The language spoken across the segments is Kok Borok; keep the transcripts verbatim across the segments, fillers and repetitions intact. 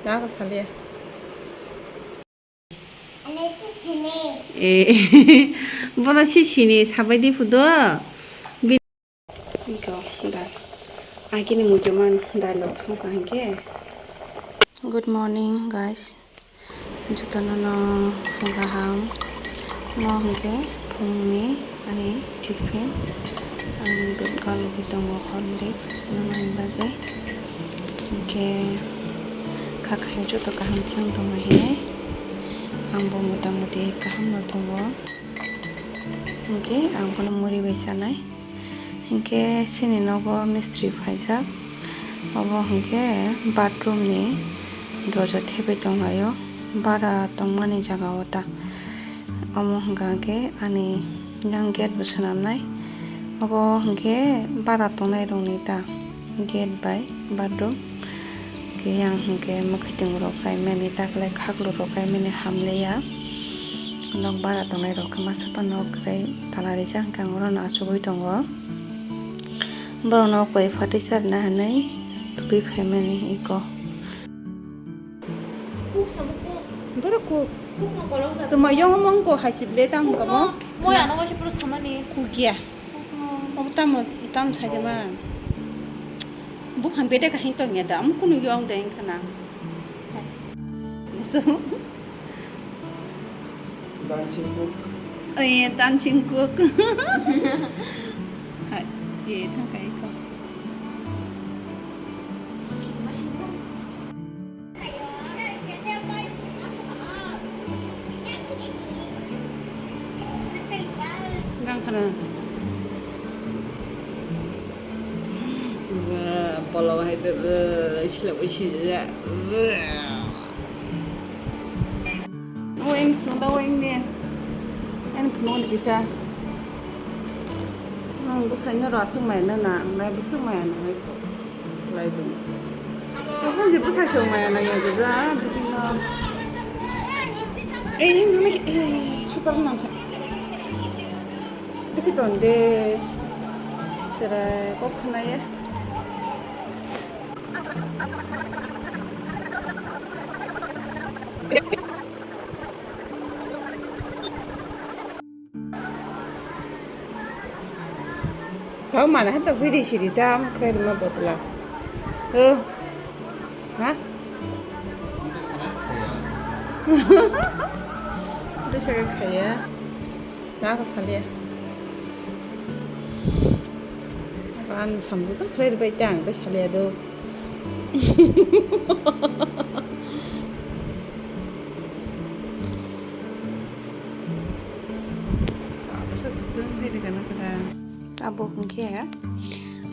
Nago saliya. Eh, bono si sini sabai di phudo. Bi- Iko, da. Agini muitu man dialogue songkha hinkhe. Good morning, guys. Jotono no phung kaham. Mo hinkhe phungni ani tiffin. Ang dudh galugwi tongo, Horlicks, nwmani bagwi. Hinkhe kha khayo joto kaham phano tongma hinwi. Ang bo mota moti kaham no tongo. Hinkhe ang bono muri bai chanai. Hinkhe chini nogo mistri phaijak. Obo hinkhe bathroom ni dorja thepai tonglaio. Bara tongmani jaga o ta. Omo hwnka hinkhe ani yang gate bo swnamnai. Obo hinkhe bara tongnai rokni ta gate bai bathroom. Khe yang hinkhe mwkhwtwng rok kaimani taklai khaklo rok kaimani hamliya. Nok bara tongnai rok khe masa phano kwrwi tala rijak hinkhe ang orono achugwi tongo. Borokno koi phatwi charwna hinwi tubui phaimani eko. Kuk samo kuk. Borok kuk. Kuk no kolok jat. Tuma yong mong ko haisip le tamo kamo. Kuk no, moi ano waisa puro samani. Kuk ya. Kuk no. Obo tamo, tamo sai de man. Buphang bede kahing tong ya da, amo kunu yong de wngkha na. So. Dancing cook. Oh, iya, dancing cook. Hai, iya, thang kai ko. Gang khana. Ba, polo hai de, de, sila bo sila. Weng, nunda weng ni. Ani phunuk ni kisa. Ang bwsai no ra swng mai na na, ang nai bwswk mai na hai ko. Khlai dun. Tokon je bwsai swng mai na ya gaja, bini no. Eh, nuna ki, eh, super nang kha. Dikhi ton de. Serai kok khna ya. Kau mana hato biri siri tam kre ma botla. Oh. Ha? Itu saya kaya. Nako salia. Kan sambu tu khlai bai tang ta salia do. Tabuk hwnkhe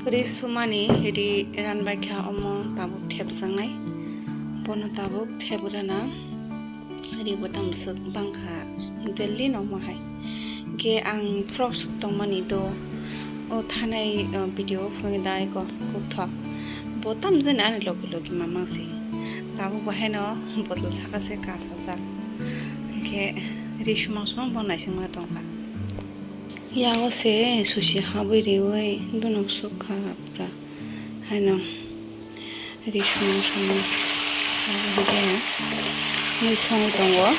ri sumani ri ranbaikha omo tabuk thepjaknai. Bono tabuk thebrana. Ri bo tamo swk bangkha Delhi no omo hai. Khe ang frog swk tongmani do. O thanai, o, video o phunui dai ko kokthok. Bo tamo jani ani logi logi mamang si. Tabuk bo haino botol saka se kasajak. Khe ri sumang sumang bo naisingma tongkha. Yago se susi habwi riwi dunok sukha pura. Haino ri sumang sumang. Abo hwnkhe mui songwi tongo.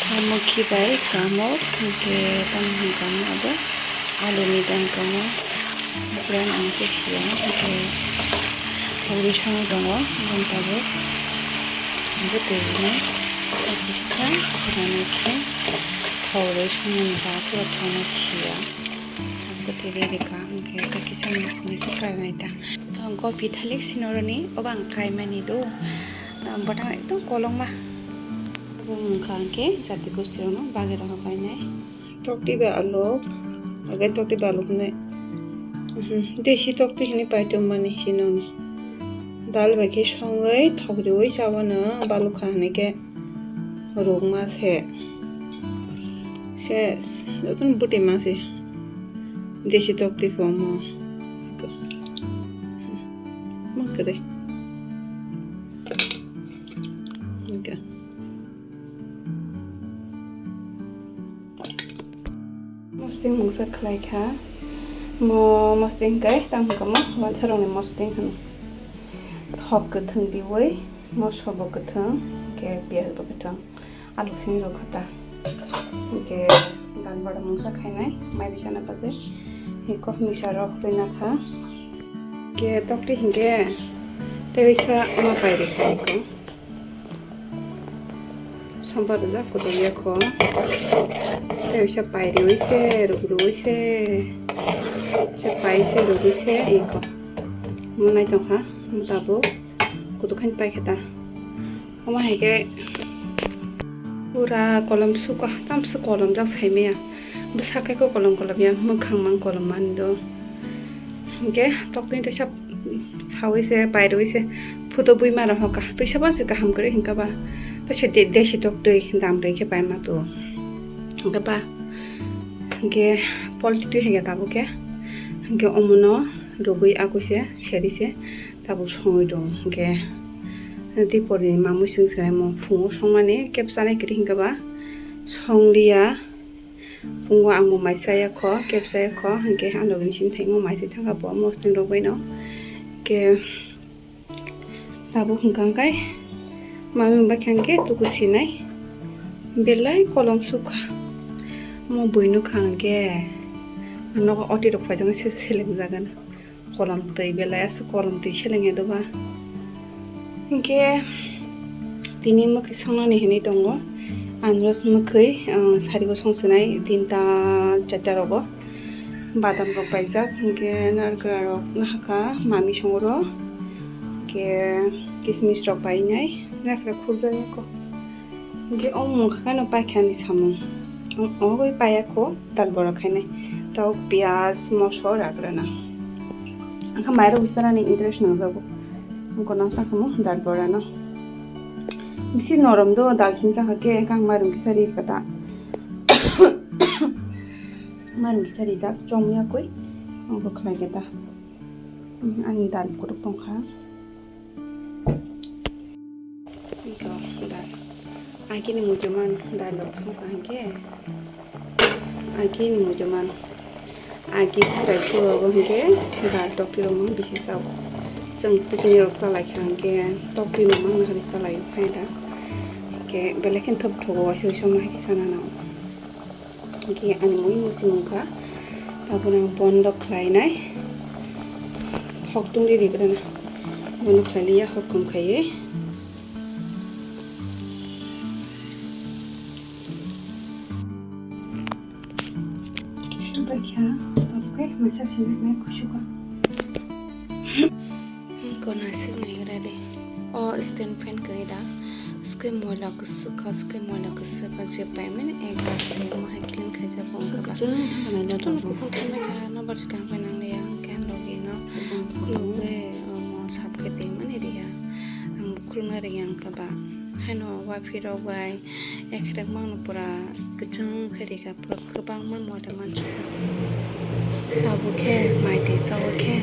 Tamo khibai kamo hwnkhe tamo hwn kamo abo aluni dam kamo. Brand ang se siya hwnkhe ri songwi tongo. Aboni tabuk bwtwi rwnai kisa rwnai khe thok ri songmani da phuru thokno siya. Bwtwi rwi rwkha hwnkhe tei kisa nini khe karnai ta. Gopi thalik sinoroni obo ang kaimani do. Bwtang ekdom kolokma. Obo wngkha hwnkhe jati gostirokno bagwi rohor painai. Tokti bai alu, age tokti bai alu hwnwi. Desi tokti hwnwi pai tongmani sinoni. Dal bai khe songwi thok riwi chabano balukha hwnwi khe. Rwkma se. Ses. Jotono bwtwi ma se. Desi tok twi pho omo. Mang kwrwi. Hwnkhe. Mosdeng mungsa khlai kha. Mo mosdeng kai tang hwnkha mo wansarokni mosdeng hwno. Thok kwthwng riwi. Moso bo kwthwng, hwnkhe piyaj bo kwthwng, alu simi rwkha ta. Hwnkhe dal bora mungsa khainai, mai bisana bagwi. Hwnkhe kok misa rok twi nakha. Hwnkhe tokti hwnkhe tei waisa ma pai rikha iko. Sombar rijak kotor ya kho. Tei waisa pai riwi se, ruk riwi se. Se pai se, rugwi se iko. Mo nai tongkha, mo tabuk. Kutuk khain paikhe ta. Omo hai khe pura kolom suka, tamsa kolom jak sai maya. Bwsa khe ko kolom kolom ya, mwkhang mang kolom mani do. Hwnkhe tokni teisa sawi se, pairwi se, photo bui ma rok hoka. Twisa ba se kaham kwrwi hwnkha ba. Teisa de-, desi tok twi dam rwi khe pai ma tu. Hwnkhe ba, hwnkhe polti twi hai khe tabuk khe. Hwnkhe omono rugwi akwi se, seri se. Tabuk songwi tongo hwnkhe, tei porni mamwi chwng se mo phungo songmani kebsani kwrwi hwnkhe ba songliya. Phungo ang bo mai chaya kho, kebsaya kho, hwnkhe ang logi ni simi thaimo mai se thangkha bo mosning rok bai no. Hwnkhe tabuk hwnkha hwnkhe mamwi bai khe hwnkhe tuku sinai belai kolom sukha. Mo bui nukha hwnkhe nogo oti rok phai jagwi se seleng jagani. Kolom twi belai aswk kolom twi seleng ya doba. Hinkhe tini mwkhwi songnani hinwi tongo. Anros mwkhwi, ah, sari bo song swnai tinta charta rogo. Badam rok paijak, hinkhe narikra rok nahaka mami songro. Hinkhe kismis rok painai, narikra khukjak yako. Hwnkhe o mungkha khe no paikha ni samung. O, o gwi paiya kho dal bora khainai. Tei piyaj, moso ragrana. Angkha mairok bisarani interest nangjago. Wngkha nang sakhumu dal bora no. Bisi norom do dal sini chakha khe kang mairung kisa ri kata. Mairung kisa rijak chomya koi. Wngkha khlai kata. Ani dal kutuk tongkha. Iko dal. Agini muitu man dal rok songkha hinkhe. Agini muitu man. Agi srai kurogo hinkhe dal tokti rok mang bisi sao. Chwng picnic rok chalaikha hinkhe tokti rok mang nahari chalaio phaida. Hinkhe belai kheno thop thogo waisa waisa ma hai khe sana nao. Hwnkhe ani mui muchung wngkha, abono ang bondo khlainai, hok tungri ribrana, bondo khlailiya hok kom khaiwi. Baikha, tokhe masa sinai mai khusugo. Kona sik naigra de. O stand fan kwrwi da. Swkhe moila kwswk kha, swkhe moila kwswk kha, je paimani ekbar se omo hai clean khaijak bo wngkha ba. Jotono kuphung thangbai kha, nobar swkang bai nang liya, hwnkhe ang logi no khulugwi omo sap khe twi mani riya. Ang khulugna rwngya wngkha ba. Haino waphi rok bai. Ekhrek mangno pura kwchwng khe rikha, pura kwbangma moda mansukha. Tabuk khe mai twi chawi khe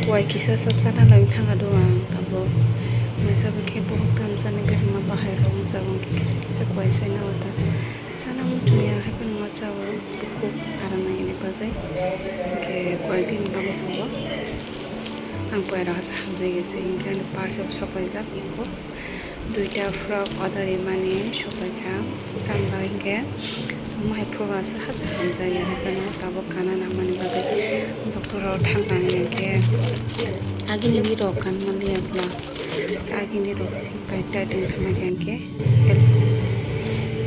tuai kisa sa chana loi thangkha do ang tabuk. Masa bai khe bohok tamjani berma bahai rok wngjago, hwnkhe kisa kisa kuai sai nao ta. Chana muchungya haiphano ma chao bukhuk aram nangini bagwi. Hwnkhe kuai dini bagwi sabo ang puairok asa hamjai gese, hwnkhe ani parcel sopaijak iko. Duita frok order rimani sopaikha, tamni bagwi hinkhe omo hai frok aswk hacha hamjakya, haiphano tabuk kana nangmani bagwi doctor o thangkha hinkhe agini rok kanmani yakla agini rok tai tai tongthangma hinkhe L,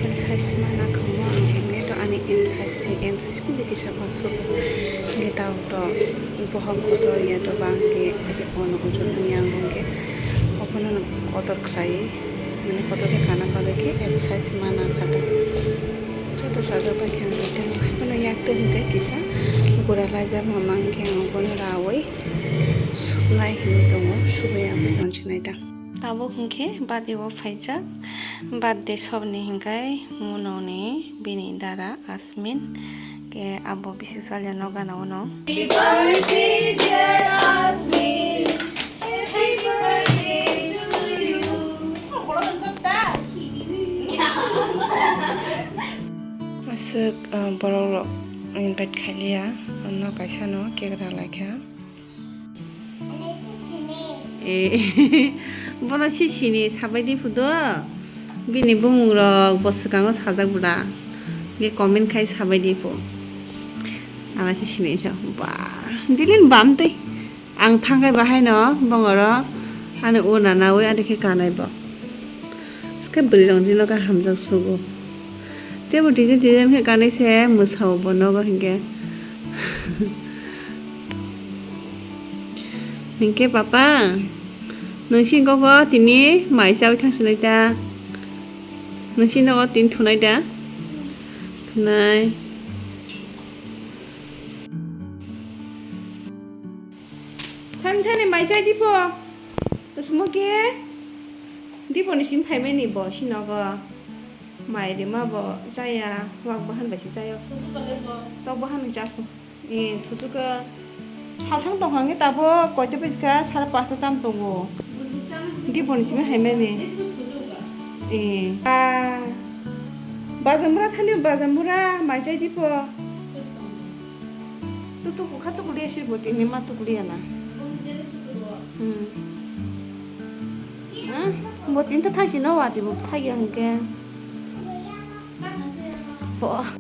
L size mana khamu ang himne to ani M size si, M size kunji kisa bo sugo hinkhe tabuk to bohok kotor ya to ba hinkhe ono ujut nangya hinkhe obono kotor khlai. Mane kotor khe kana bagwi khe L size mana kha ta. Joto sajak bai khe ang duita no haiphano yak twi hwnkhe kisa gura laijak mama hwnkhe ang bono rawi suknai hinwi tongo, subui aboni tong sinai ta. Tabuk hwnkhe birthday o phaijak, birthday sobni hwnkhe munoni bini dara Asmin khe abo bisi salya no gana uno. Happy birthday, dear Asmin. Happy birthday to you. Aswk, uh, borok rok invite khailiya, no kaisa no cake ra laikha. Eh, Bono si sini sabai di phu do. Bini bumung rok bo swkango sajak bwla. Ge comment khai sabai di phu. Ana si sini sa. Ba. Dilin bam tei. Ang thangkai bahai no bongoro. Ani o nana oi ani khe kanai bo. Ske bwrwi rok dino ka hamjak sugo. Tebo design design khe kanai se mwsao bo nogo hinkhe. Hinkhe papa, nwngsi gogo tini mai chawi thangsinai ta? Nwngsi nogo tini thunai da? Thunai. Thani thani mai chai dipo. Smoke. Dipo ni sim phaimani bo sinogo. Mai rima bo chaya, wak bahan bai se chayo. Tok bahan ni chapo. Eh, thusuka. Halthang tong hangke tabo koito pijka sara pasta tam tongo. Dipo ni simi haimani. Eh. Ah. Bazamura thani bazamura mai chai dipo. Tutuku kha tukuli asir botini ma tukuli ana. Hmm. Ha? Botini ta thaisi no wati bo thagi hangke. Bo.